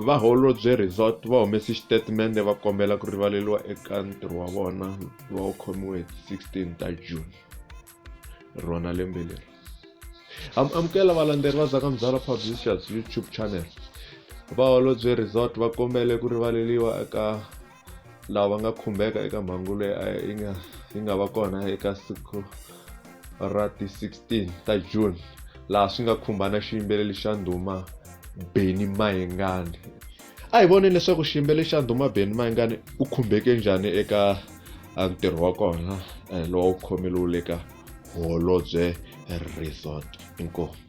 Va Holobye Resort va humese xitatimende va kombela ku rivaleriwa eka ntirho wa vona lowu khomiwe hi 16 ta June rona lembe leri. Amukela valandzeri va Zaka Mzala Publishers YouTube channel. Va Holobye Resort va kombele ku rivaleriwa eka lava va nga khumbeka eka mhangu leyi a yi nga yi nga va kona eka siku ra ti 16 ta June laha swi nga khumba na xiyimbeleri xa ndhuma Benny Mayengani. A hi voneni leswaku xiyimbeleri xa ndhuma Benny Mayengani u khumbeke njhani eka ntirho wa kona lowu a wu khomeriwile ka Holobye Resort. Inkomu.